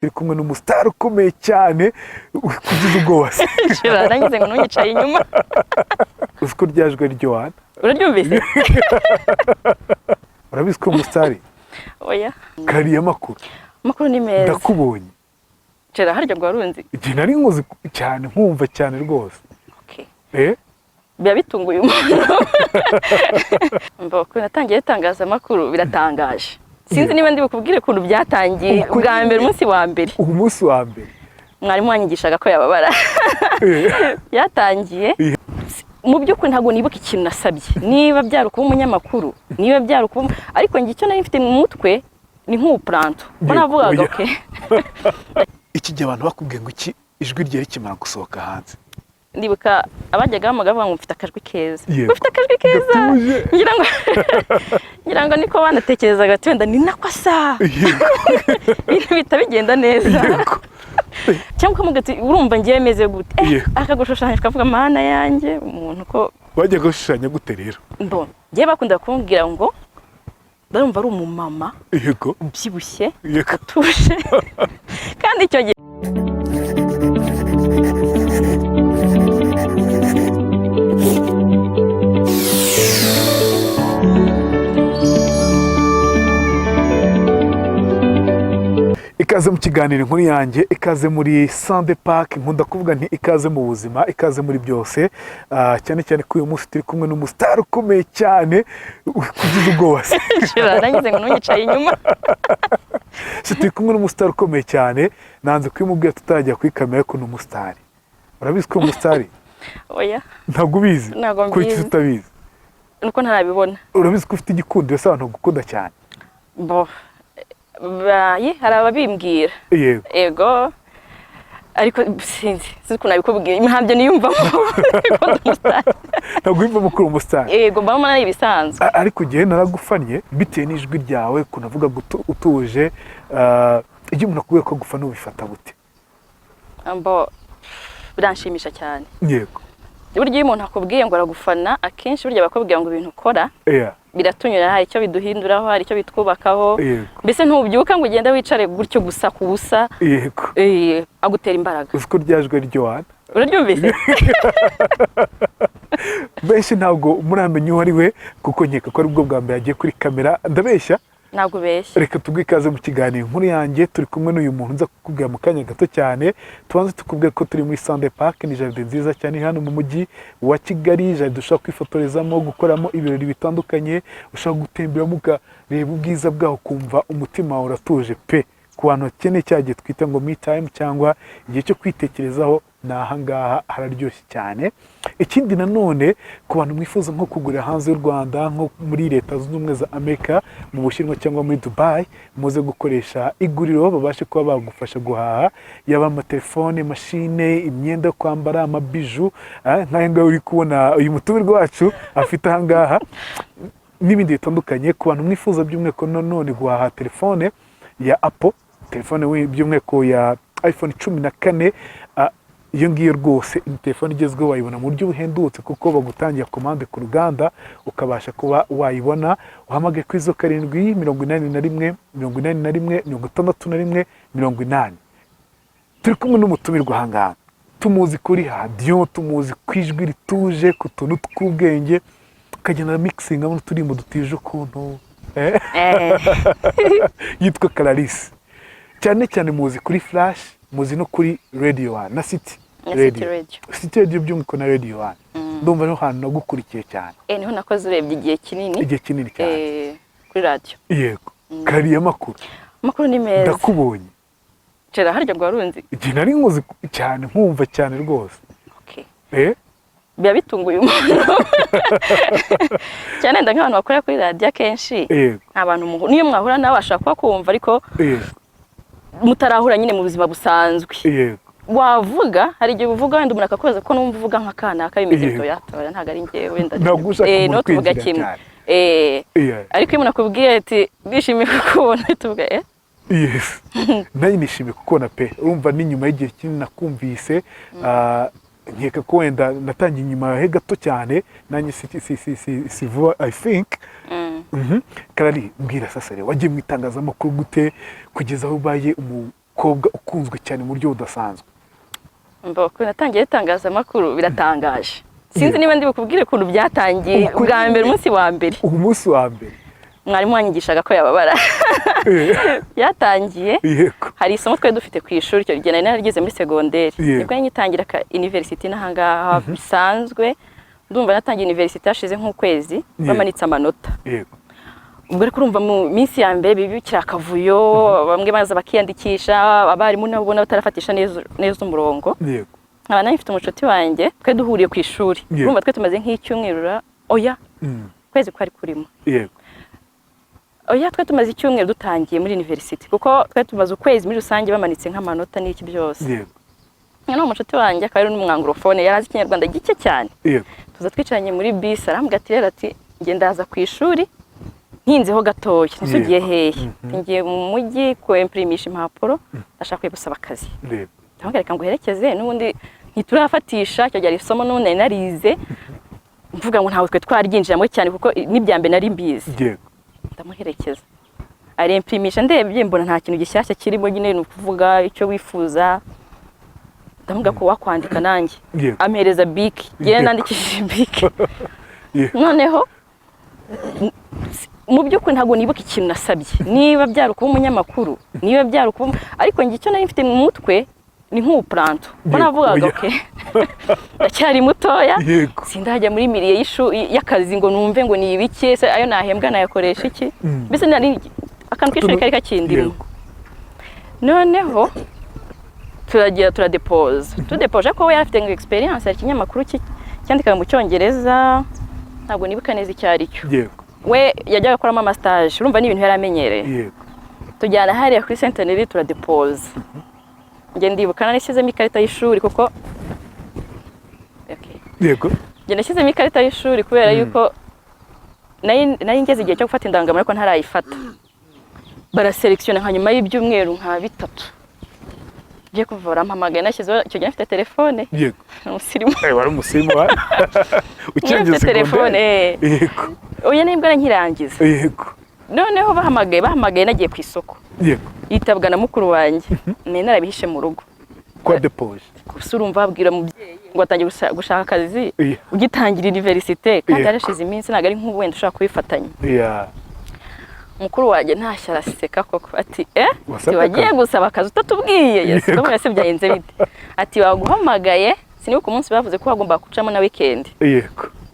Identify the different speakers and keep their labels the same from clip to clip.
Speaker 1: Turi kumwe n'umusitari ukomeye cyane, kugize ubwoba se?
Speaker 2: Nagize ngo ntunyicaye inyuma.
Speaker 1: Uzi ko ryajwe ryohana?
Speaker 2: Uraryumvise?
Speaker 1: Urabizi ko umusitari?
Speaker 2: Oya.
Speaker 1: Kariya amakuru?
Speaker 2: Amakuru ni meza.
Speaker 1: Ndakubonye.
Speaker 2: Cera, harya ngo warunzi?
Speaker 1: Igihe nari nkuzi cyane, nkumva cyane rwose.
Speaker 2: Okay.
Speaker 1: Eh.
Speaker 2: Biba bitunguye umuntu. Mba ukuntu natangiye itangazamakuru biratangaje. Sinzi niba ndi bukubwire ukuntu byatangiye.
Speaker 1: Uko
Speaker 2: ubwa mbere, umunsi wa mbere.
Speaker 1: Umunsi wa mbere.
Speaker 2: Mwarimu wanyigishaga ko yababara. Byatangiye mu by'ukuri ntabwo nibuka ikintu nasabye, niba byari ukuba umunyamakuru, niba byari ukuba, ariko njye icyo nari mfite mu mutwe ni nk'ubupuranto ko navugaga.
Speaker 1: Oya.
Speaker 2: Okay.
Speaker 1: Iki gihe abantu bakubwiye ngo iki ijwi rye rikimara gusohoka hanze?
Speaker 2: Ndibuka abajyaga bahamagara bavuga ngo mfite akajwi keza. Ufite akajwi keza.
Speaker 1: Gatuje.
Speaker 2: Ngira ngo niko banatekerezaga, ati wenda ni nako asa. Ibintu bihita bigenda neza. Cyangwa ukamuga ati: "Urumva ngiye meze gute?" Akagushushanya ukavuga: "Mana yanjye, umuntu ko..."
Speaker 1: Bajyaga gushushanya gute rero?
Speaker 2: Mbona ngiye bakunda kumbwira ngo barumva ari umumama ubyibushye, utuje, kandi icyo gihe
Speaker 1: Ikaze mu kiganiro Inkuru Yanjye, ikaze muri Sande Park. Nkunda kuvuga nti ikaze mu buzima, ikaze muri byose. Cyane cyane ko uyu munsi turi kumwe n'umusitari ukomeye cyane, kugize ubwoba se?
Speaker 2: Nagize ngo ntunyicaye inyuma.
Speaker 1: Si turi kumwe n'umusitari ukomeye cyane, nanze kubimubwira tutarajya kuri kamera ko ni umusitari. Urabizi ko uri umusitari?
Speaker 2: Oya.
Speaker 1: Ntabwo ubizi?
Speaker 2: Ntabwo
Speaker 1: Kuki
Speaker 2: mbizi.
Speaker 1: utabizi?
Speaker 2: Nuko ntarabibona.
Speaker 1: Urabizi ko ufite igikundiro se, abantu bagukunda cyane?
Speaker 2: Bo baye hari ababimbwira. Yego, ariko sinzi ukuntu nabikubwiye, ntabyo niyumvamo ko ndi umusitari.
Speaker 1: Ntabwo wiyumvamo ko uri umusitari?
Speaker 2: Yego, mbamo ari ibisanzwe.
Speaker 1: Ariko igihe naragufannye bitewe n'ijwi ryawe, ukuntu avuga utuje. Iyo umuntu akubwiye ko agufana ubifata gute?
Speaker 2: Mbo biranshimisha cyane. Burya iyo umuntu akubwiye ngo aragufana, akenshi burya bakubwira ngo ibintu ukora biratunyura, hari icyo biduhinduraho, hari icyo bitwubakaho. Mbese ntubyuka ngo ugende wicare gutyo gusa ku busa. Agutera imbaraga.
Speaker 1: Uzi ko ryajwe ryohana?
Speaker 2: Uraryumvise?
Speaker 1: Benshi ntabwo muramenya uwo ari we, kuko nkeka ko aribwo bwa mbere agiye kuri kamera. Ndabeshya?
Speaker 2: Ntabwo ubeshya.
Speaker 1: Reka tuguhe ikaze mu kiganiro Inkuru Yanjye. Turi kumwe n'uyu muntu nza kukubwira mu kanya gato cyane. Tubanze tukubwire ko turi muri Sande Park, ni jardin nziza cyane iri hano mu mujyi wa Kigali, jardin ushobora kwifotorezamo, gukoramo ibirori bitandukanye, ushobora gutemberamo ukareba ubwiza bwaho, ukumva umutima wawe uratuje pe. Ku bantu bakeneye cya gihe twita ngo me time cyangwa igihe cyo kwitekerezaho, ni ahangaha hararyoshye cyane. Ikindi nanone, ku bantu mwifuza nko kugurira hanze y'u Rwanda, nko muri Leta Zunze Ubumwe za Amerika, mu Bushinwa cyangwa muri Dubai, muze gukoresha Iguriro, babashe kuba bagufasha guhaha, yaba amatelefone, mashine, imyenda yo kwambara, amabiju, nk'aya ngaya uri kubona uyu mutumirwa wacu afite ahangaha, n'ibindi bitandukanye. Ku bantu mwifuza by'umwihariko nanone guhaha telefone ya Apple, telefone by'umwihariko ya iPhone 14, iyo ngiyo rwose ni telefone igezweho, wayibona mu buryo buhendutse kuko bagutangira komande ku ruganda, ukabasha kuba wayibona. Uhamagaye kuri 0781 81 61 80. Turi kumwe n'umutumirwa ahangaha, tumuzi kuri radiyo, tumuzi ku ijwi rituje, ku tuntu tw'ubwenge, tukagenda mixingamo n'uturimbo dutije ukuntu. Yitwa Clarisse. Cyane cyane muzi kuri Flash, muzi no kuri Radio One na City
Speaker 2: Na City
Speaker 1: Radio.
Speaker 2: Radio.
Speaker 1: City Radio by'umwihariko na Radio One, ndumva ariho hantu nagukurikiye cyane.
Speaker 2: Niho nakoze urebye igihe kinini.
Speaker 1: Igihe kinini cyane.
Speaker 2: Kuri radiyo.
Speaker 1: Yego. Kariya amakuru?
Speaker 2: Amakuru ni meza.
Speaker 1: Ndakubonye.
Speaker 2: Cera, harya ngo warunzi?
Speaker 1: Igihe nari nkuzi cyane, nkumva cyane rwose.
Speaker 2: Okay.
Speaker 1: Eh.
Speaker 2: Biba bitunguye umuntu cyane, wenda nk'abantu bakora kuri radiyo akenshi nta bantu niyo mwahura nawe bashobora kuba kumva, ariko mutarahura nyine mu buzima busanzwe, wavuga, hari igihe uvuga wenda umuntu akakubaza ko numva uvuga nka kanaka, bimeze bityo, yatora ntabwo ari njyewe wenda.
Speaker 1: Ntabwo ushaka umuntu
Speaker 2: No tuvuga
Speaker 1: kwinjira
Speaker 2: kimwe.
Speaker 1: cyane.
Speaker 2: Ariko iyo umuntu akubwiye ati: "Ndishimiye kukubona," tuvuga eh.
Speaker 1: Yes, nayo nishimiye kukubona pe. Urumva ni nyuma y'igihe kinini nakumvise. Nkeka ko wenda natangiye inyuma he gato cyane, nanjye si vuba, I think. Karari, mbwira sasa rero, wagiye mu itangazamakuru gute kugeza aho ubaye umu mukobwa ukunzwe cyane mu buryo budasanzwe?
Speaker 2: Mbo ukuntu natangiye itangazamakuru biratangaje, sinzi niba ndi bukubwire ukuntu byatangiye.
Speaker 1: Uko
Speaker 2: Ubwa mbere, umunsi wa mbere,
Speaker 1: Umunsi wa mbere.
Speaker 2: mwarimu wanyigishaga ko yababara. Byatangiye, hari isomo twari dufite ku ishuri, icyo gihe nari narageze muri segonderi, nibwo nari ngitangira ka university n'ahangaha bisanzwe. Ndumva natangiye university hashize nk'ukwezi bamanitse amanota. Ubwo ariko urumva mu minsi ya mbere biba bikiri akavuyo, bamwe baza bakiyandikisha, abarimu nabo ubona batarafatisha neza neza umurongo. Nkaba nari mfite umucuti wanjye twe duhuriye ku ishuri. Urumva twe tumaze nk'icyumweru oya, ukwezi kwari kurimo. Oya, twe tumaze icyumweru dutangiye muri university, kuko twe tumaze ukwezi muri rusange bamanitse nk'amanota n'iki byose. Noneho umucuti wanjye akaba ari n'umwanglophone, yari azi Ikinyarwanda gike cyane. Tuza twicaranye muri bisi, arambwira ati: "Rero," ati, "njye ndaza ku ishuri ntinzeho gatoya." "Ese ugiye hehe?" Ati: "Ngiye mu mujyi kwempirimisha impapuro, ndashaka kujya gusaba akazi." Ndamubwira: "Reka nguherekeze, n'ubundi ntiturafatisha." Icyo gihe hari isomo n'ubundi nari narize, mvuga ngo ntabwo twe twaryinjiramo cyane kuko n'ibya mbere nari mbizi. Ndamuherekeza, arempimisha, ndebye mbona nta kintu gishyashya kirimo nyine, ni ukuvuga icyo wifuza. Ndavuga ko wakwandika nanjye, ampereza bike ngewe nandikishije bike. Noneho mu by'ukuri ntabwo nibuka ikintu nasabye, niba byari ukuba umunyamakuru, niba byari ukuba, ariko njye icyo nari mfite mu mutwe ni nk'ubupuranto ko navugaga: "Okay, ndacyari mutoya, sindajya muri milieu y'akazi ngo numve ngo ni ibiki, ese ayo nahembwa nayakoresha iki?" Mbese nari akantu k'ishuri kari kakindimo. Noneho turagira turadepoza, tudepoje ko we yari afite ngo experience, hari ikinyamakuru cyandikaga mu Cyongereza, ntabwo nibuka neza icyo ari cyo. We yajyaga akoramo amastage, urumva ni ibintu yari amenyereye. Tujyana hariya kuri Centenary, turadepoza. Njye ndibuka narishyizemo ikarita y'ishuri kuko, okay. Njye nashyizemo ikarita y'ishuri kubera yuko nari ngeze igihe cyo gufata indangamuntu ariko ntarayifata. Baraselekisiona nka nyuma y'ibyumweru nka 3, ngiye kuva barampamagaye, nashyizeho, icyo gihe mfite telefone, umusirimu.
Speaker 1: Wari umusirimu wa ukirangiza
Speaker 2: Mfite telefone.
Speaker 1: segonderi.
Speaker 2: Oya, nibwo nkirangiza. Noneho bahamagaye nagiye ku isoko, yitabwa na mukuru wanjye, nari narabihishe mu rugo.
Speaker 1: Kwa depoje.
Speaker 2: Gusa urumva babwira umubyeyi ngo atangiye gushaka akazi ugitangira université, kandi yarashize iminsi, ntabwo ari nk'ubu wenda ushobora kubifatanya. Mukuru wanjye ntashye araseka koko, ati: "Eh,
Speaker 1: Wasabye
Speaker 2: wagiye
Speaker 1: akazi?"
Speaker 2: gusaba akazi utatubwiye?" Yes, ndamubwira: "Se byagenze bite?" Ati: "Baguhamagaye, sinibuka umunsi bavuze ko wagomba gucamo na weekend."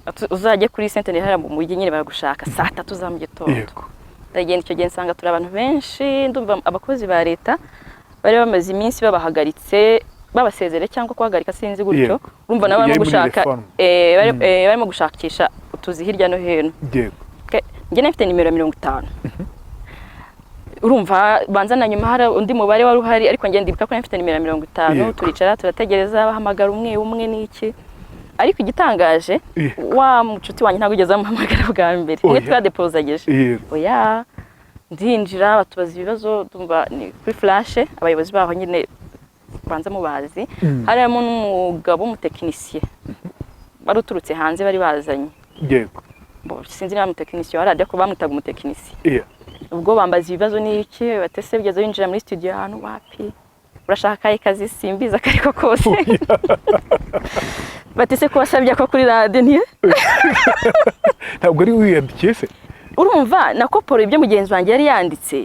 Speaker 2: Ati: "Uzajye kuri Centenary hariya mu mujyi nyine, baragushaka saa 3 za mu gitondo." Ndagenda, icyo gihe nsanga turi abantu benshi, ndumva abakozi ba leta bari bamaze iminsi babahagaritse, babasezere cyangwa kubahagarika, sinzi gutyo. Urumva nabo barimo
Speaker 1: Yari muri
Speaker 2: gushaka
Speaker 1: reforme.
Speaker 2: Barimo gushakisha utuzi hirya no hino. Njye nari mfite nimero ya 50, urumva banza na nyuma hari undi mubare wari uhari, ariko njye ndibuka ko nari mfite nimero ya 50. Turicara turategereza, bahamagara umwe umwe n'iki, ariko igitangaje, wa mucuti wanjye ntabwo ugeze amuhamagara bwa mbere umwe twadepozagije. Oya, ndinjira, batubaza ibibazo, ndumva ni kuri flash, abayobozi baho nyine banza mubazi. Harimo n'umugabo w'umutekinisiye wari uturutse hanze bari bazanye. Bo, sinzi niba umutekinisiye wa radiyo, ko bamwitaga umutekinisiye. Ubwo bambaza ibibazo n'iki, batese bigeze winjira muri studio ahantu wapi, urashaka akahe kazi? Simbizi akariko kose. Batese ko wasabye ko kuri radiyo ntiye.
Speaker 1: Ntabwo ari wiyandikiye se?
Speaker 2: Urumva nakopora ibyo mugenzi wanjye yari yanditse.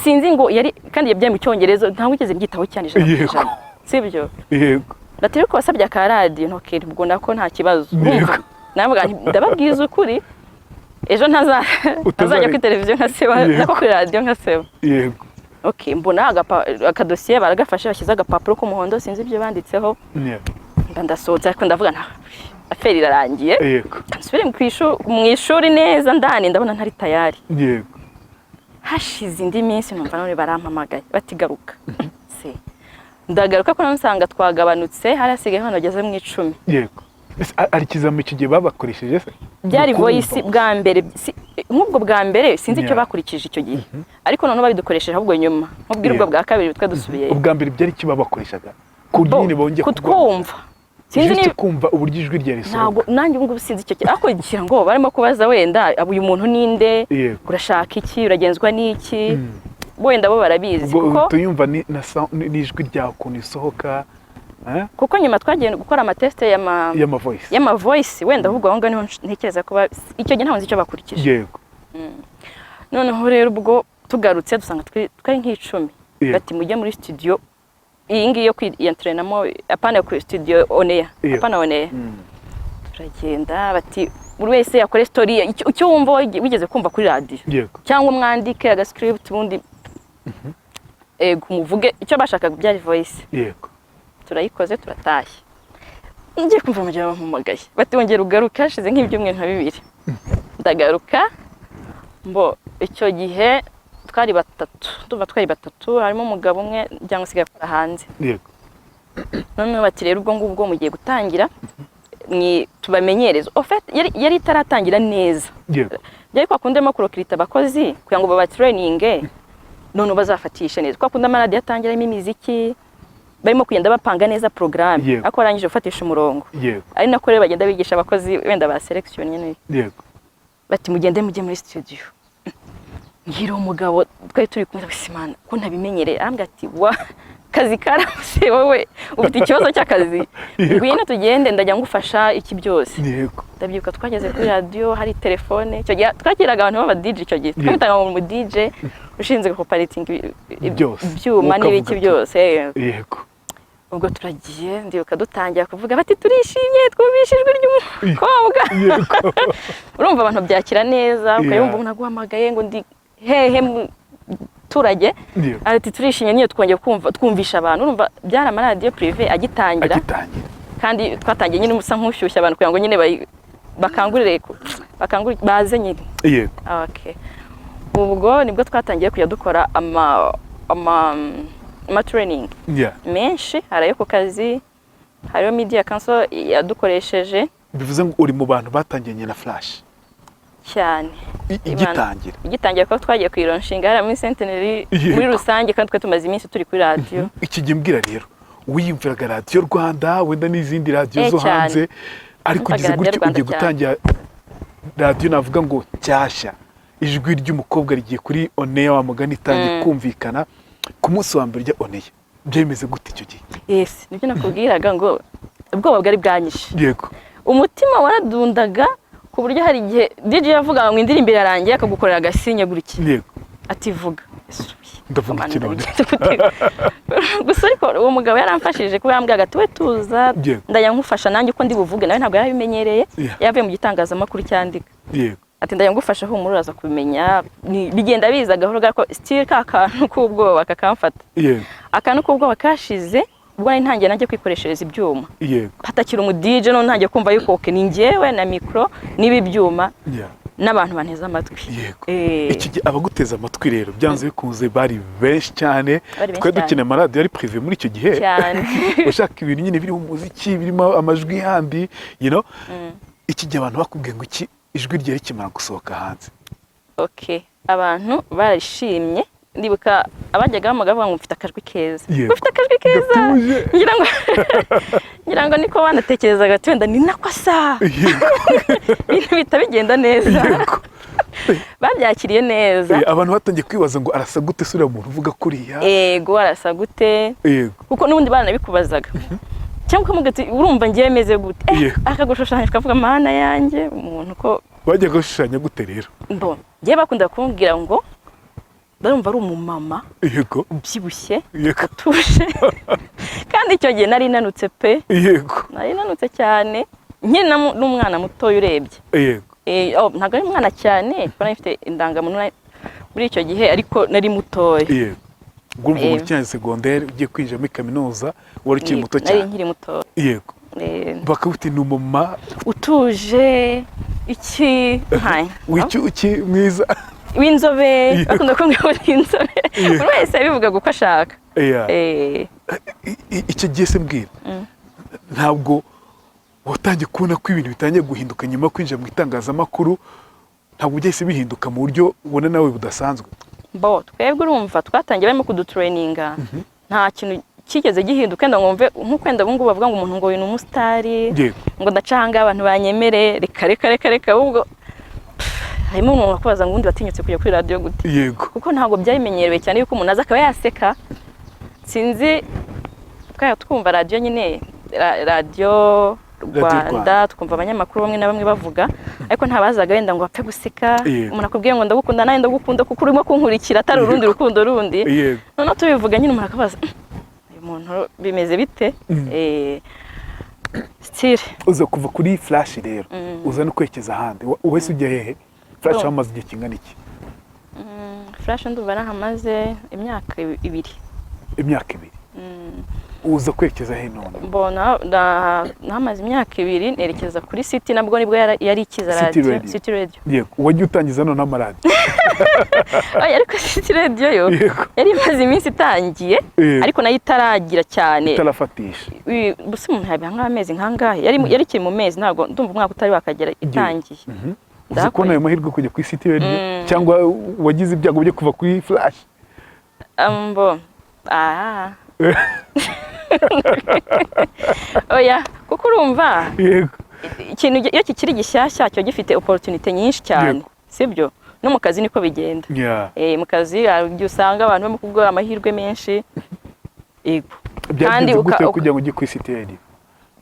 Speaker 2: Sinzi ngo yari, kandi yabyaye mu Cyongereza, ntabwo wigeze mbyitaho cyane ijana ku ijana, sibyo?
Speaker 1: Yego.
Speaker 2: Batari ko wasabye aka radiyo ntokere, ubwo nako nta kibazo. Urumva navuga nti ndababwiza ukuri, ejo ntazajya kuri televiziyo nka seba, nako kuri radiyo nka seba. Okay, mbona akadosiye baragafashe, bashyize agapapuro k'umuhondo, sinzi ibyo banditseho. Mba ndasohotse, ariko ndavuga nta affaire irarangiye. Nsubire mu ishuri neza ndani, ndabona ntari tayari. Hashize indi minsi numva none barampamagaye bati: "Garuka." Se ndagaruka ko nsanga twagabanutse, hari hasigaye hano bageze mu 10.
Speaker 1: Yego. Ese ari ikizami icyo gihe babakoresheje se?
Speaker 2: Byari
Speaker 1: Ni ukumva
Speaker 2: voice
Speaker 1: gusa.
Speaker 2: Bwa mbere nk'ubwo bwa mbere sinzi icyo bakurikije icyo gihe, ariko noneho babidukoresheje ahubwo nyuma nkubwira ubwo bwa kabiri twe dusubiyeyo.
Speaker 1: Ubwa mbere byari iki babakoreshaga ku buryo nyine bongeye
Speaker 2: Kutwumva, sinzi
Speaker 1: Juste
Speaker 2: niba
Speaker 1: kumva uburyo ijwi rye
Speaker 2: ntabwo
Speaker 1: risohoka.
Speaker 2: Nanjye ubu ngubu sinzi icyo kintu, ariko ngira ngo barimo kubaza wenda uyu muntu ninde, urashaka iki, uragenzwa n'iki. Wenda bo barabizi.
Speaker 1: Ubwo
Speaker 2: Kuko
Speaker 1: uhita uyumva n'ijwi ryawe ukuntu isohoka, eh?
Speaker 2: Kuko nyuma twagiye gukora ama test y'ama
Speaker 1: Y'ama voice.
Speaker 2: Y'ama voice. Wenda ahubwo aho ngaho niho ntekereza ko icyo gihe ntabwo nzi icyo bakurikije. Noneho rero ubwo tugarutse dusanga twari nk'icumi. Bati mujye muri studio iyi ngiyi yo kwiyenterenamo, apana ku studio on air. Apana on air. Turagenda, bati buri wese akore story ye, icyo wumva wigeze kumva kuri radiyo cyangwa mwandike aga script, ubundi ego muvuge. Icyo bashakaga byari voice. Turayikoze, turatashye. Ngiye kumva mu gihe bampamagaye, bati wongera ugaruke. Hashize nk'ibyumweru nka 2 ndagaruka. Mbo icyo gihe twari batatu, ndumva twari batatu, harimo umugabo umwe cyangwa usigaye akora hanze. Noneho bati rero ubwo ngubwo mugiye gutangira tubamenyereze. En fait, yari itaratangira neza. Byari kwa kundi arimo kurecruita abakozi kugira ngo babatraininge, none bazafatishe neza. Kwa kundi amaradiyo atangiramo imiziki, barimo kugenda bapanga neza porogaramu, ariko barangije gufatisha umurongo, ari nako rero bagenda bigisha abakozi wenda ba selection nyine. Bati mugende mujye muri studio. Ngira umugabo twari turi kumwe, ndavuga: "Imana, ko ntabimenyereye?" Arambwira ati: "Wa kazi karamuse, wowe ufite ikibazo cy'akazi, ngwino tugende, ndajya ngufasha iki byose." Ndabyibuka twageze kuri radiyo, hari telefone. Icyo gihe twakiraga abantu b'aba DJ, icyo gihe twamwitaga ngo mu DJ ushinzwe kuoperatinga
Speaker 1: Byose.
Speaker 2: ibyuma
Speaker 1: Ukavuga
Speaker 2: n'ibiki byose. Ubwo turagiye, ndibuka dutangira kuvuga, bati turishimye, twumvishe ijwi ry'umukobwa. Urumva abantu byakira neza, ukayumva umuntu aguhamagaye ngo ndi hehe muturage, ati turishimye niyo twongeye kumva, twumvisha abantu. Urumva byari amaradiyo privé agitangira.
Speaker 1: Agitangira.
Speaker 2: Kandi twatangiye nyine usa nk'ushyushya abantu kugira ngo nyine bakangurire baze nyine. Okay. Ubwo nibwo twatangiye kujya dukora ama training menshi. Hari ayo ku kazi, hariyo Media Council yadukoresheje.
Speaker 1: Bivuze ngo uri mu bantu batangiranye na Flash?
Speaker 2: Cyane.
Speaker 1: Igitangira.
Speaker 2: Igitangira, kuko twagiye kuyilaunchinga hariya muri Centenary muri rusange, kandi twe tumaze iminsi turi kuri radiyo.
Speaker 1: Iki gihe mbwira rero, wiyumviraga Radiyo Rwanda wenda n'izindi radiyo zo
Speaker 2: Cyane.
Speaker 1: hanze, ariko
Speaker 2: Numvaga
Speaker 1: ugize
Speaker 2: Radiyo
Speaker 1: gutyo
Speaker 2: Rwanda
Speaker 1: ugiye
Speaker 2: cyane.
Speaker 1: gutangira radiyo, navuga ngo nshyashya, ijwi ry'umukobwa rigiye kuri on air, wa mugani itangiye kumvikana. Ku munsi wa mbere ujya on air byemeze gute icyo gihe?
Speaker 2: Yes, nibyo nakubwiraga ngo ubwoba bwari bwanyishe. Umutima waradundaga ku buryo hari igihe DJ yavugaga ngo indirimbo irarangiye, akagukorera agasinye gutya, ati vuga.
Speaker 1: Ndavuga iki none?
Speaker 2: Ndabigenza gute? Gusa ariko uwo mugabo yaramfashije kuba yambwiraga ati we tuza, ndajya ngufasha nanjye uko ndi buvuge. Nawe ntabwo yarabimenyereye, yavuye mu gitangazamakuru cyandika. Ati ndajya ngufasha, humura, uraza kubimenya. Bigenda biza gahoro gahoro, still ka kantu k'ubwoba kakamfata. Akantu k'ubwoba kashize ubwo nari ntangiye nanjye kwikoreshereza ibyuma, hatakiri umu DJ. None ntangiye kumva yuko okay, ni njyewe na mikoro n'ibi byuma n'abantu banteze amatwi.
Speaker 1: Iki gihe abaguteze amatwi rero byanze bikunze bari benshi cyane.
Speaker 2: Bari benshi
Speaker 1: Twari
Speaker 2: cyane.
Speaker 1: dukeneye amaradiyo ari privé muri icyo gihe,
Speaker 2: Cyane.
Speaker 1: ushaka ibintu nyine birimo umuziki, birimo amajwi yandi. Iki gihe abantu bakubwiye ngo iki ijwi rye rikimara gusohoka hanze?
Speaker 2: Okay, abantu barishimye. Ndibuka abajyaga bamuga bavuga ngo mfite akajwi keza, ufite akajwi keza.
Speaker 1: Gatuje.
Speaker 2: Ngira ngo niko banatekerezaga, ati wenda ni nako asa, ibintu bihita bigenda neza. Babyakiriye neza.
Speaker 1: Abantu batangiye kwibaza ngo arasa gute se uriya muntu uvuga kuriya?
Speaker 2: Ego, arasa gute? Kuko n'ubundi baranabikubazaga, cyangwa ukamuga ati urumva ngiye meze gute? Akagushushanya, ukavuga mana yanjye, umuntu ko
Speaker 1: Bajyaga gushushanya gute rero?
Speaker 2: Mbo ngiye bakunda kumbwira ngo barumva ari umumama ubyibushye, utuje, kandi icyo gihe nari nanutse pe. Nari nanutse cyane, nkiri n'umwana mutoya urebye. Oh, ntabwo ari umwana cyane kuko nari mfite indangamuntu muri icyo gihe, ariko nari mutoya.
Speaker 1: Yego, ubwo urumva muri kiriya segonderi ugiye kwinjira muri kaminuza wari ukiri muto
Speaker 2: Nari
Speaker 1: cyane.
Speaker 2: nkiri mutoya.
Speaker 1: Bakavuga ni umumama
Speaker 2: Utuje iki nkaye
Speaker 1: w'icyuki mwiza.
Speaker 2: W'inzobe. Bakunda kumbwira ngo ni inzobe. Buri wese yabivugaga uko ashaka.
Speaker 1: Icyo gihe se mbwira, ntabwo watangiye kubona ko ibintu bitangiye guhinduka nyuma yo kwinjira mu itangazamakuru? Ntabwo byahise bihinduka mu buryo ubona nawe budasanzwe?
Speaker 2: Bo twebwe urumva twatangiye barimo kudutraininga, nta kintu kigeze gihinduka wenda ngo mve nk'uko wenda ubu ngubu bavuga ngo umuntu ngo uyu ni umusitari, ngo ndaca ahangaha abantu banyemere. Reka reka reka reka, ahubwo pff, Harimo umuntu wakubaza ngo ubundi watinyutse kujya kuri radiyo gute? Kuko ntabwo byabimenyerewe cyane yuko umuntu aza akaba yaseka. Sinzi, twajya twumva radiyo nyine, Radiyo Rwanda,
Speaker 1: Rwanda.
Speaker 2: Twumva abanyamakuru bamwe na bamwe bavuga, ariko ntabazaga wenda ngo bapfe guseka. Umuntu akubwiye ngo ndagukunda, nawe ndagukunda kuko urimo kunkurikira, atari urundi rukundo rundi. Noneho tubivuga nyine, umuntu akabaza: "Uyu muntu bimeze bite?" Style.
Speaker 1: Uza kuva kuri Flash rero, uza no kwerekeza ahandi. Wese ujya hehe? Flash wamaze igihe kingana iki?
Speaker 2: Flash ndumva nahamaze imyaka 2.
Speaker 1: Imyaka 2. Uza kwerekeza he none?
Speaker 2: Mbona nahamaze imyaka 2, nerekeza kuri City, nabwo nibwo yari ikiza.
Speaker 1: City
Speaker 2: Radio.
Speaker 1: Radio.
Speaker 2: City Radio.
Speaker 1: Yego, wajya utangiza none amaradiyo.
Speaker 2: Oya, ariko City Radio yo yari imaze iminsi itangiye, ariko nayo itaragira cyane.
Speaker 1: Itarafatisha.
Speaker 2: Gusa umuntu yabiha nk'amezi nk'angahe, yari ikiri mu mezi, ntabwo ndumva umwaka utari wakagera itangiye.
Speaker 1: Uzi kubona ayo mahirwe yo kujya kuri City Radio, cyangwa wagize ibyago byo kuva kuri Flash?
Speaker 2: Mbo ah, oya, kuko urumva ikintu iyo kikiri gishyashya kiba gifite opportunity nyinshi cyane. Sibyo? No mu kazi niko bigenda. Mu kazi hari igihe usanga abantu barimo kuguha amahirwe menshi, yego. Kandi
Speaker 1: Byagenze gute kugira ngo ujye kuri City Radio?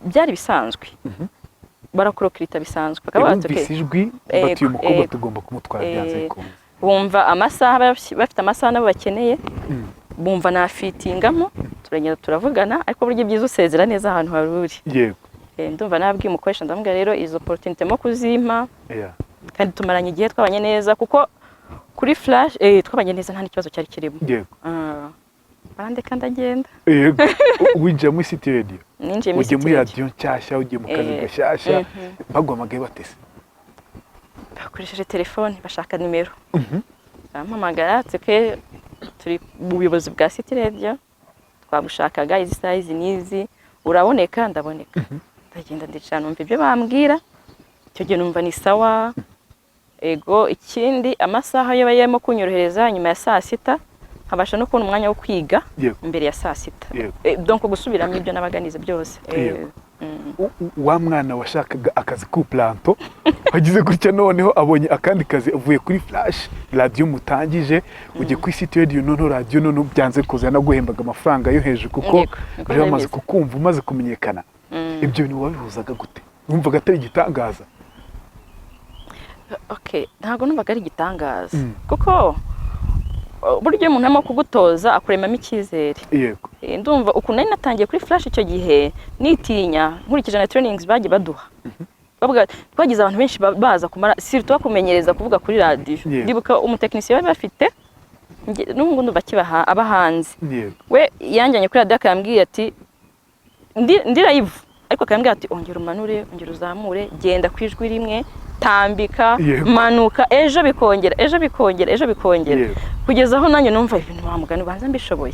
Speaker 2: Byari bisanzwe, barakurokirita bisanzwe, bakaba bati
Speaker 1: Bumvise
Speaker 2: "Okay."
Speaker 1: ijwi bati: "Uyu mukobwa tugomba kumutwara byanze bikunze."
Speaker 2: Bumva amasaha, bafite amasaha nabo bakeneye, bumva nafitingamo, turagenda turavugana. Ariko burya ibyiza usezera neza ahantu hari uri. Ndumva nabwiye umukoresha, ndamubwira rero izo opportunity mo kuzimpa, kandi tumaranye igihe, twabanye neza, kuko kuri Flash twabanye neza, nta n'ikibazo cyari kirimo. Ah, barandeka ndagenda.
Speaker 1: Yego, winjira muri City Radio.
Speaker 2: Ninjiye muri
Speaker 1: Ugiye
Speaker 2: City
Speaker 1: muri
Speaker 2: Radio.
Speaker 1: radiyo nshyashya, ugiye mu kazi gashyashya. Baguhamagaye batese?
Speaker 2: Bakoresheje telefone, bashaka nimero, barampamagara: "Twe turi mu buyobozi bwa City Radio, twagushakaga izi saha izi n'izi, uraboneka?" Ndaboneka, ndagenda, ndicara, numva ibyo bambwira. Icyo gihe numva ni sawa. Ego, ikindi amasaha yo barimo kunyorohereza nyuma ya saa sita, nkabasha no kubona umwanya wo kwiga mbere ya saa sita. Donc gusubiramo ibyo nabaga nize byose.
Speaker 1: Wa mwana washakaga akazi ku planto wagize gutya, noneho abonye akandi kazi, avuye kuri Flash, radiyo mutangije, ugiye kuri City Radio. Noneho radiyo noneho byanze kuza yanaguhembaga amafaranga yo hejuru, kuko
Speaker 2: Yego, niko
Speaker 1: bari bamaze
Speaker 2: byari bimeze.
Speaker 1: kukumva, umaze kumenyekana. Ibyo bintu wabihuzaga gute? Wumvaga atari igitangaza?
Speaker 2: Okay, ntabwo numvaga ari igitangaza, kuko burya iyo umuntu arimo kugutoza akuremamo icyizere. Ndumva ukuntu nari natangiye kuri Flash icyo gihe nitinya, nkurikije na trainings bagiye baduha. Bavuga twagize abantu benshi baza kumara surtout bakumenyereza kuvuga kuri radiyo. Ndibuka umutekinisiye bari bafite, n'ubu ngubu ndumva akibaha, aba hanze. We yanjyanye kuri radiyo, akambwira ati ndi live, ariko akambwira ati: "Ongera umanure, ongera uzamure, genda ku ijwi rimwe, tambika, manuka, ejo bikongera, ejo bikongera, ejo bikongera." Kugeza aho nanjye numva ibintu wa mugani ubanza mbishoboye.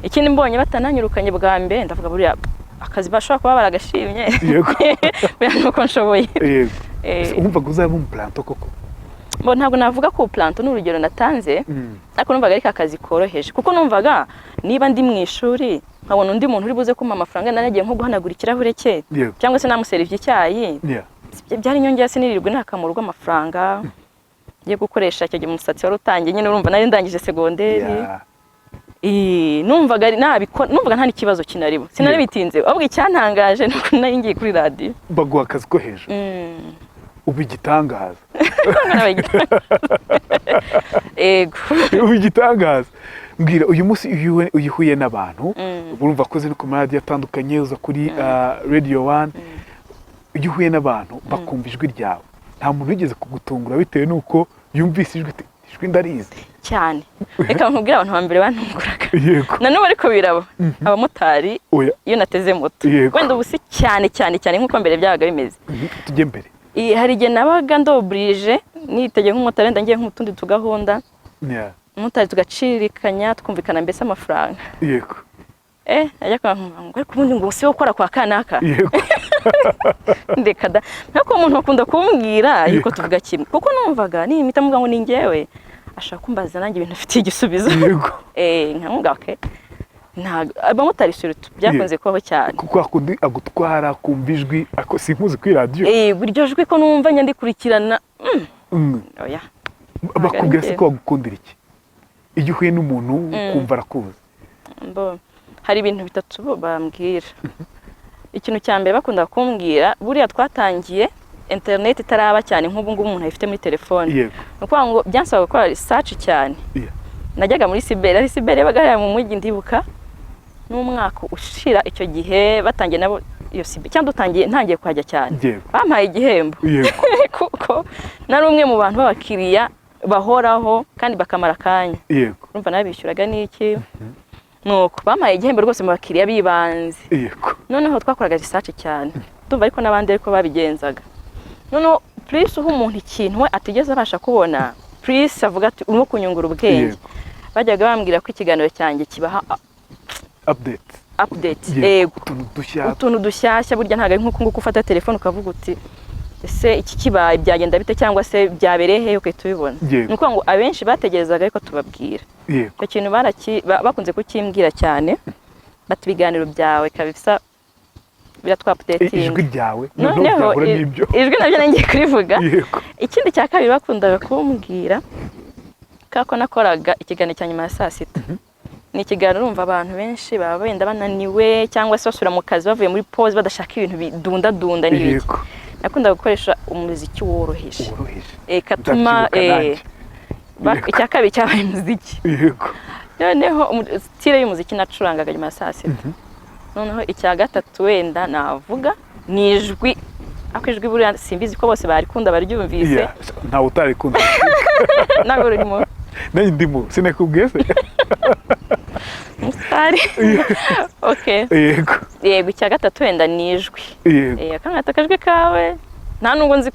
Speaker 2: Ikindi mbonye batananyirukanye bwa mbere, ndavuga buriya akazi bashobora kuba baragashimye, buriya nuko nshoboye.
Speaker 1: Wumvaga uzaba umupuranto koko?
Speaker 2: Bo ntabwo navuga ko planto, ni urugero natanze, ariko numvaga ari akazi koroheje, kuko numvaga niba ndi mu ishuri nkabona undi muntu uri buze kumpa amafaranga, naragiye nko guhanagura ikirahure cye cyangwa se namuserivye icyayi, byari inyongera, sinirirwe naka mu rugo amafaranga yo gukoresha. Icyo gihe umusatsi wari utangiye nyine, urumva nari ndangije segonderi. Numvaga numvaga nta n'ikibazo kinarimo, sinari bitinze. Ahubwo icyantangaje ni uko nari ngiye kuri radiyo.
Speaker 1: Baguha akazi ko hejuru, uba igitangaza.
Speaker 2: Nabaye igitangaza. Ego.
Speaker 1: Uba igitangaza. Mbwira, uyu munsi iyo uhuye n'abantu, urumva ko uzi no ku maradiyo atandukanye, uza kuri Radio One, iyo uhuye n'abantu bakumva ijwi ryawe, nta muntu wigeze kugutungura bitewe n'uko yumvise ijwi ati: "Ijwi ndarizi"?
Speaker 2: Cyane. Reka nkubwire abantu ba mbere bantunguraga, na n'ubu ariko biraba: abamotari.
Speaker 1: Oya.
Speaker 2: Iyo nateze moto, wenda ubu si cyane cyane cyane nk'uko mbere byabaga bimeze.
Speaker 1: Tujye mbere.
Speaker 2: Hari igihe nabaga ndoburije nitegeye nk'umumotari, wenda ngiye nk'utundi tugahunda, umumotari tugacirikanya, twumvikana mbese amafaranga. Ajya kumbwira ngo: "Ariko ubundi ngo si wowe ukora kwa kanaka?" Ndeka da. Ariko umuntu akunda kumbwira yuko tuvuga kimwe, kuko numvaga nimita mvuga ngo ni njyewe, ashaka kumbaza nanjye ibintu afitiye igisubizo. Nkamubwira okay. Ntabwo abamotari surtout byakunze kubaho cyane.
Speaker 1: Kuko hakundi agutwara kumva ijwi, ako sinkuzi kuri radiyo.
Speaker 2: Iryo jwi ko numva njya ndikurikirana. Oya.
Speaker 1: Bakubwira se
Speaker 2: Njye.
Speaker 1: ko bagukundira iki iyo uhuye n'umuntu ukumva arakuzi?
Speaker 2: Mbo, hari ibintu bitatu bo bambwira. Ikintu cya mbere bakunda kumbwira, buriya twatangiye interineti itaraba cyane nk'ubu ngubu umuntu ayifite muri telefone. Ni ukuvuga ngo byansaba gukora research cyane. Najyaga muri cyber, ari cyber yabaga hariya mu mujyi. Ndibuka n'umwaka ushira icyo gihe batangiye nabo iyo cyber, cyangwa dutangiye, ntangiye kuhajya cyane, bampaye igihembo kuko nari umwe mu bantu b'abakiriya bahoraho kandi bakamara akanya. Urumva nabishyuraga n'iki, nuko bampaye igihembo rwose mu bakiriya b'ibanze. Noneho twakoraga research cyane, ndumva ariko n'abandi ariko babigenzaga. Noneho plus uha umuntu ikintu we atigeze abasha kubona, plus avuga ati urimo kunyungura ubwenge. Bajyaga bambwira ko ikiganiro cyanjye kibaha
Speaker 1: update.
Speaker 2: Update. Yego.
Speaker 1: Utuntu dushya.
Speaker 2: Utuntu dushyashya. Burya ntabwo ari nk'uku nguku ufata telefone ukavuga uti ese iki kibaye byagenda bite, cyangwa se byabereye hehe, ugahita ubibona. Ni ukuvuga ngo abenshi bategerezaga ariko tubabwira icyo kintu bakunze kukimbwira cyane, bati ibiganiro byawe kabisa biratwaupdatinga.
Speaker 1: Ijwi ryawe noneho
Speaker 2: Noneho
Speaker 1: byahura n'ibyo.
Speaker 2: Ijwi nabyo ngiye kurivuga. Ikindi cya kabiri bakundaga kumbwira, kubera ko nakoraga ikiganiro cya nyuma ya saa sita, ni ikiganiro urumva abantu benshi baba wenda bananiwe cyangwa se basubira mu kazi bavuye muri pause, badashaka ibintu bidundadunda n'ibiki. Nakundaga gukoresha umuziki woroheje.
Speaker 1: Woroheje.
Speaker 2: Katuma
Speaker 1: Ndabyibuka nanjye.
Speaker 2: Icya kabiri cyabaye umuziki. Noneho style y'umuziki nacurangaga nyuma ya saa sita. Noneho icya gatatu wenda navuga ni ijwi, ariko ijwi buriya simbizi ko bose barikunda baryumvise.
Speaker 1: Yeah, ntawe utarikunda.
Speaker 2: Ntabwo rurimo.
Speaker 1: Nanjye ndimo, sinakubwiye se?
Speaker 2: Umusitari, okay. Yego, icya gatatu wenda ni ijwi. Akangata akajwi kawe nta nubwo nzi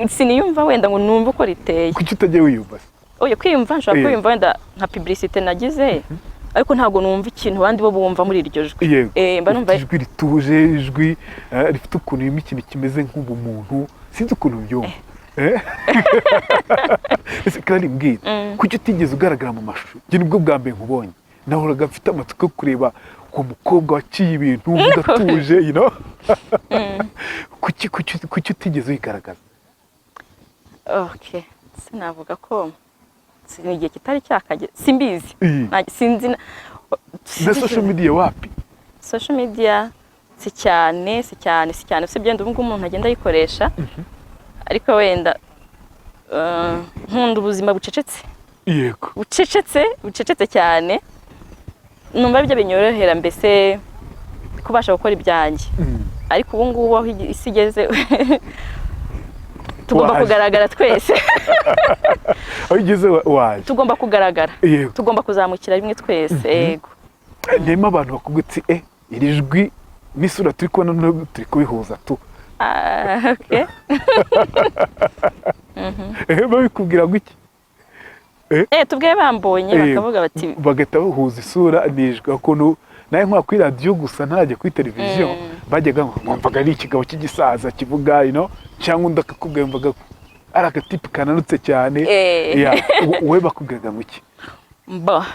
Speaker 2: siniyumva wenda ngo numve uko riteye.
Speaker 1: Kuki utajya wiyumva se?
Speaker 2: Oya, kwiyumva nshobora kwiyumva wenda nka publicité nagize, ariko ntabwo numva ikintu abandi bo bumva muri iryo jwi. Mba numva
Speaker 1: Ufite ijwi rituje, ijwi rifite ukuntu ririmo ikintu kimeze nk'ubumuntu, sinzi ukuntu ubyumva. Ese Clary, mbwira, kuki utigeze ugaragara mu mashusho? Njye nibwo bwa mbere nkubonye, nahoraga mfite amatsiko yo kureba uwo mukobwa waciye ibintu, udatuje. Kuki utigeze wigaragaza?
Speaker 2: Okay, sinavuga ko ni igihe kitari cyakageze, simbizi. Sinzi
Speaker 1: Na social media wapi?
Speaker 2: Social media si cyane, si cyane, si cyane. Usibye wenda ubu ngubu umuntu agenda ayikoresha, ariko wenda nkunda ubuzima bucecetse. Bucecetse, bucecetse cyane. Numva aribyo binyorohera mbese kubasha gukora ibyanjye. Ariko ubu ngubu aho isi igeze tugomba
Speaker 1: Waje.
Speaker 2: kugaragara twese.
Speaker 1: Aho ugeze waje.
Speaker 2: Tugomba kugaragara. Tugomba kuzamukira rimwe twese, yego.
Speaker 1: Harimo abantu bakubwira ati iri jwi n'isura turi kubona noneho turi kubihuza tu.
Speaker 2: Ah, okay.
Speaker 1: Babikubwira ngo iki?
Speaker 2: Tubwe bambonye bakavuga bati
Speaker 1: bagahita bahuza isura n'ijwi, ukuntu nawe nkora kuri radiyo gusa ntarajya kuri televiziyo, bajyaga ngo mwumvaga ari ikigabo cy'igisaza kivuga, cyangwa undi akakubwira yumvaga ari agatipe kananutse cyane. Yeah, wowe bakubwiraga ngo iki?
Speaker 2: Mba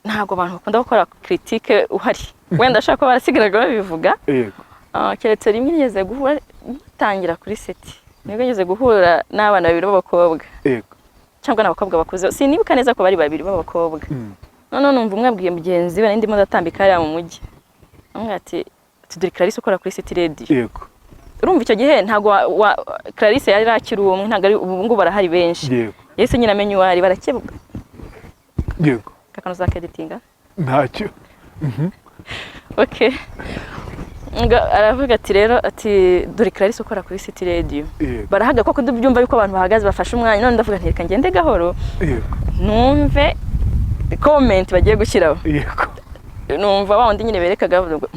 Speaker 2: ntabwo abantu bakunda gukora critique uhari, wenda ashaka kuba barasigaraga babivuga. Ah, keretse rimwe nigeze guhura ntangira kuri City, nibwo nigeze guhura n'abana babiri b'abakobwa cyangwa n'abakobwa bakuze, sinibuka neza ko bari babiri b'abakobwa. Noneho numva umwe abwiye mugenzi we, nari ndimo ndatambika hariya mu mujyi, amubwira ati tuduri Clarisse ukora kuri City Radio. Urumva icyo gihe ntabwo Clarisse yari akiri umwe, ntabwo ari ubu ngubu barahari benshi. Yahise nyine amenya uwo ari, barakebuka. Kakano za keditinga.
Speaker 1: Ntacyo.
Speaker 2: Okay. Ngo aravuga ati rero, ati dore Clarisse ukora kuri City Radio. Barahaga koko, ndabyumva yuko abantu bahagaze bafashe umwanya. None ndavuga nti reka ngende gahoro numve comment bagiye gushyiraho. Numva wa wundi nyine berekaga bavuga ngo,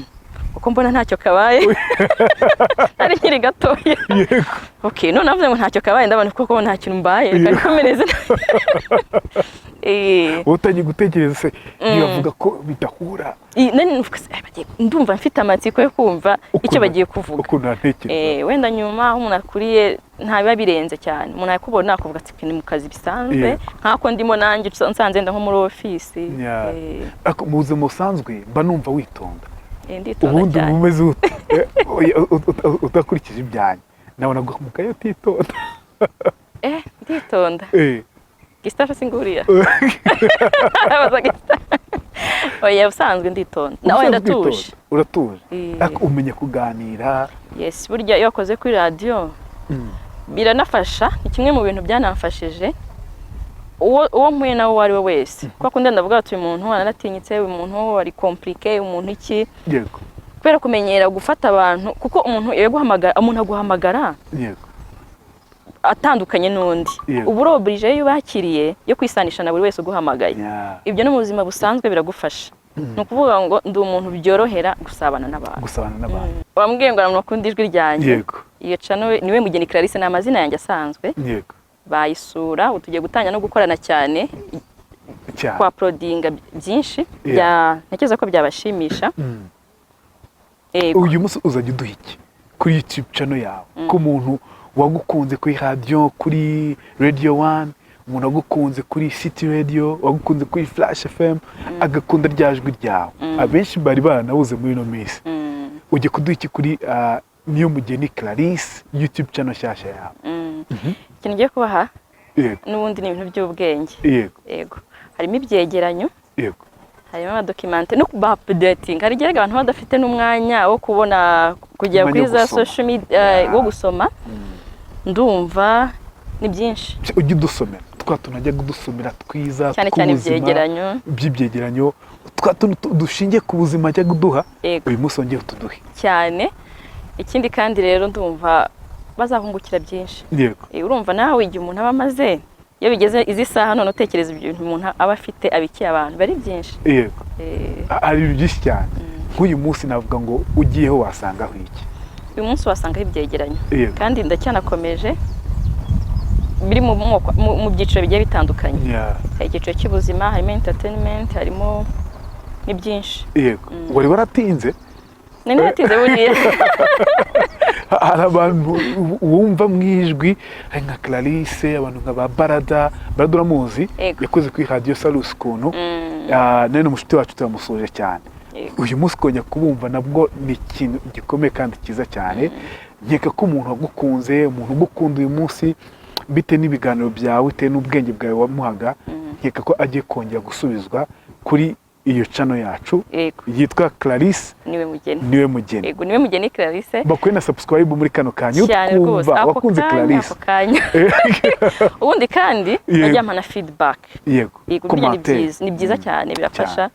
Speaker 2: kuko mbona ntacyo kabaye, nari nkiri gatoya. Okay, none avuze ngo ntacyo kabaye, ndabona koko nta kintu mbaye, reka nikomereze.
Speaker 1: Wowe utangiye gutekereza se nibavuga ko bidahura?
Speaker 2: Nari nuvuga se, ndumva mfite amatsiko yo kumva icyo bagiye kuvuga.
Speaker 1: Ukuntu natekereza.
Speaker 2: Wenda nyuma aho umuntu akuriye ntabiba birenze cyane, umuntu yakubona akavuga ati ni mu kazi bisanzwe, nk'ako ndimo nanjye nsanze wenda nko muri ofisi.
Speaker 1: Ariko mu buzima busanzwe mba numva witonda.
Speaker 2: Nditonda
Speaker 1: Ubundi
Speaker 2: cyane.
Speaker 1: uba umeze ute? Oya, udakurikije ibyanjye, nabona guhamuka utitonda.
Speaker 2: Nditonda. Gustave singuriya abaza Gustave. Oya, ubusanzwe nditonda nawe.
Speaker 1: Ubusanzwe
Speaker 2: Ndatuje.
Speaker 1: witonda, uratuje. Ariko umenya kuganira.
Speaker 2: Yes, burya iyo wakoze kuri radiyo biranafasha. Ni kimwe mu bintu byanamfashije. Uwo mpuye nawe, uwo ari we wese, kuko akunda, ndavuga ati: "Uyu muntu aratinyitse, uyu muntu ari compliqué, uyu muntu iki." Kubera kumenyera gufata abantu, kuko umuntu iyo aguhamagara, umuntu aguhamagara atandukanye n'undi. Uba uri obligé, iyo ubakiriye, yo kwisanisha na buri wese uguhamagaye. Ibyo no mu buzima busanzwe biragufasha. Ni ukuvuga ngo ndi umuntu byorohera gusabana n'abantu.
Speaker 1: Gusabana n'abantu.
Speaker 2: Wambwiye ngo abantu bakunda ijwi ryanjye.
Speaker 1: Yego.
Speaker 2: Iyo channel Niwe Mugeni Clarisse, ni amazina yanjye asanzwe. Bayisura. Ubu tugiye gutangira no gukorana cyane,
Speaker 1: cyane,
Speaker 2: kwa uploadinga byinshi bya ntekereza ko byabashimisha. Yego.
Speaker 1: Uyu munsi uzajya uduha iki kuri YouTube channel yawe, ku muntu wagukunze kuri radiyo, kuri Radio One, umuntu wagukunze kuri City Radio, wagukunze kuri Flash FM, agakunda rya jwi ryawe, abenshi bari baranabuze muri ino minsi? Ujye kuduha iki kuri Niyo Mugeni Clarisse YouTube channel nshyashya yawe?
Speaker 2: Ikintu ngiye kubaha n'ubundi ni ibintu by'ubwenge. Yego, harimo ibyegeranyo, harimo amadocumentary no kuba updating. Hari igihe abantu badafite n'umwanya wo kubona kujya
Speaker 1: Umwanya
Speaker 2: kuri
Speaker 1: wo
Speaker 2: za
Speaker 1: gusoma.
Speaker 2: social media, wo gusoma. Ndumva ni byinshi.
Speaker 1: Ujye udusomera twa tuntu ajya kudusomera twiza
Speaker 2: cyane cyane
Speaker 1: tw'ubuzima,
Speaker 2: ibyegeranyo.
Speaker 1: By'ibyegeranyo, twa tuntu dushingiye ku buzima ajya kuduha. Uyu munsi wongeye utuduhe.
Speaker 2: Cyane. Ikindi kandi rero, ndumva bazahungukira byinshi. Urumva nawe igihe umuntu aba amaze, iyo bigeze izi saha none utekereza ibintu umuntu aba afite abikiye abantu, biba ari byinshi.
Speaker 1: Hari ibintu byinshi cyane. Nk'uyu munsi navuga ngo ugiyeho wasangaho iki?
Speaker 2: Uyu munsi wasangaho ibyegeranyo. Kandi ndacyanakomeje, biri mu moko, mu byiciro bigiye bitandukanye. Hari icyiciro cy'ubuzima, harimo entertainment, harimo ni byinshi.
Speaker 1: Yego, wari waratinze.
Speaker 2: Nari naratinze buriya.
Speaker 1: Hari abantu wumva mu ijwi, hari nka Clarisse, abantu nka ba Barada. Barada uramuzi?
Speaker 2: Yego.
Speaker 1: Yakoze kuri Radiyo Salus ukuntu. Ah, nawe ni umushuti wacu, turamusuhuje cyane. Uyu munsi kongera kubumva nabwo ni ikintu gikomeye kandi cyiza cyane. Nkeka ko umuntu wagukunze, umuntu ugukunda uyu munsi bitewe n'ibiganiro byawe, bitewe n'ubwenge bwawe wamuhaga, nkeka ko agiye kongera gusubizwa kuri iyo channel yacu yitwa Clarisse
Speaker 2: Niwe Mugeni.
Speaker 1: Niwe Mugeni.
Speaker 2: Yego, Niwe Mugeni Clarisse.
Speaker 1: Bakwiye na subscribe muri kano kanya
Speaker 2: Cyane rwose.
Speaker 1: utwumva
Speaker 2: Ako
Speaker 1: wakunze
Speaker 2: kanya,
Speaker 1: Clarisse.
Speaker 2: ako kanya. Ubundi kandi bajya na feedback. Yego, burya ni
Speaker 1: Commentaire.
Speaker 2: byiza, ni byiza cyane, birafasha.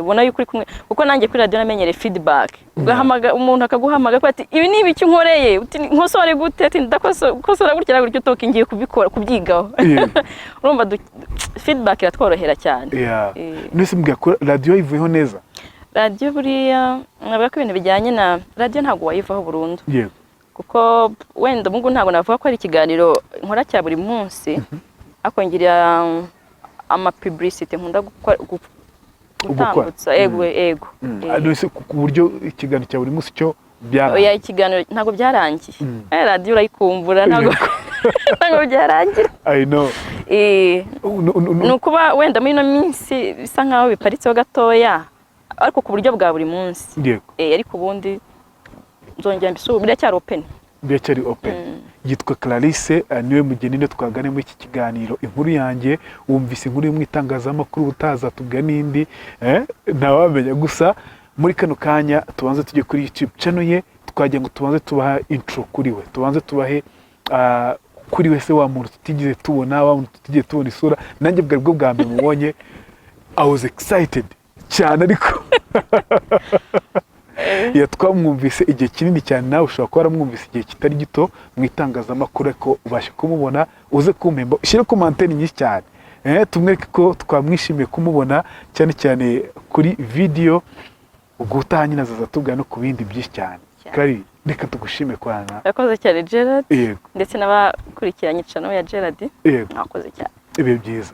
Speaker 2: Ubona yuko uri kumwe, kuko nanjye kuri radiyo namenyereye feedback. Ugahamagara umuntu, akaguhamagara ati: "Ibi ni ibiki unkoreye?" Uti: "Nkosore gute?" Ati: "Ndakosora gutya na gutya." Utoka ngiye kubikora, kubyigaho. Urumva feedback iratworohera cyane.
Speaker 1: Nese mbwira ko radiyo yivuyeho neza?
Speaker 2: Radiyo buriya navuga ko ibintu bijyanye na radiyo ntabwo wayivaho burundu, kuko wenda ubu ngubu ntabwo navuga ko ari ikiganiro nkora cya buri munsi, ariko ngira amapublicité nkunda gutambutsa. Ego, ego.
Speaker 1: None se ku buryo ikiganiro cya buri munsi cyo
Speaker 2: Oya,
Speaker 1: byarangiye?
Speaker 2: Ikiganiro ntabwo byarangiye. Radiyo urayikumbura, ntabwo byarangira.
Speaker 1: I know.
Speaker 2: Ni ukuba wenda muri ino minsi bisa nkaho biparitseho gatoya, ariko ku buryo bwa buri munsi. Ariko ubundi nzongera mbisubire, biracyari open.
Speaker 1: Biracyari open. Yitwa Clarisse Niwe Mugeni, niyo twagane muri iki kiganiro Inkuru Yanjye. Wumvise inkuru yo mu itangazamakuru, ubutaza tubwira n'indi, ntawamenya. Gusa muri kano kanya tubanze tujye kuri YouTube channel ye. Twagira ngo tubanze tubahe intro kuri we, tubanze tubahe kuri we se wa muntu tutigeze tubona, wa muntu tutigeze tubona isura. Nanjye bwari bwo bwa mbere mubonye, I was excited cyane, ariko iyo twamwumvise igihe kinini cyane, nawe ushobora kuba waramwumvise igihe kitari gito mu itangazamakuru, ariko ubashe kumubona uze kumpemba, ushyire commentaire nyinshi cyane, tumwereke ko twamwishimiye kumubona cyane cyane kuri video. Ubwo utaha nyine azaza tubwira no ku bindi byinshi cyane.
Speaker 2: Cyane.
Speaker 1: Kari reka tugushime kwana.
Speaker 2: Urakoze cyane, Gerard.
Speaker 1: Yego.
Speaker 2: Ndetse n'abakurikiranye channel ya Gerard, mwakoze cyane.
Speaker 1: Ibihe byiza.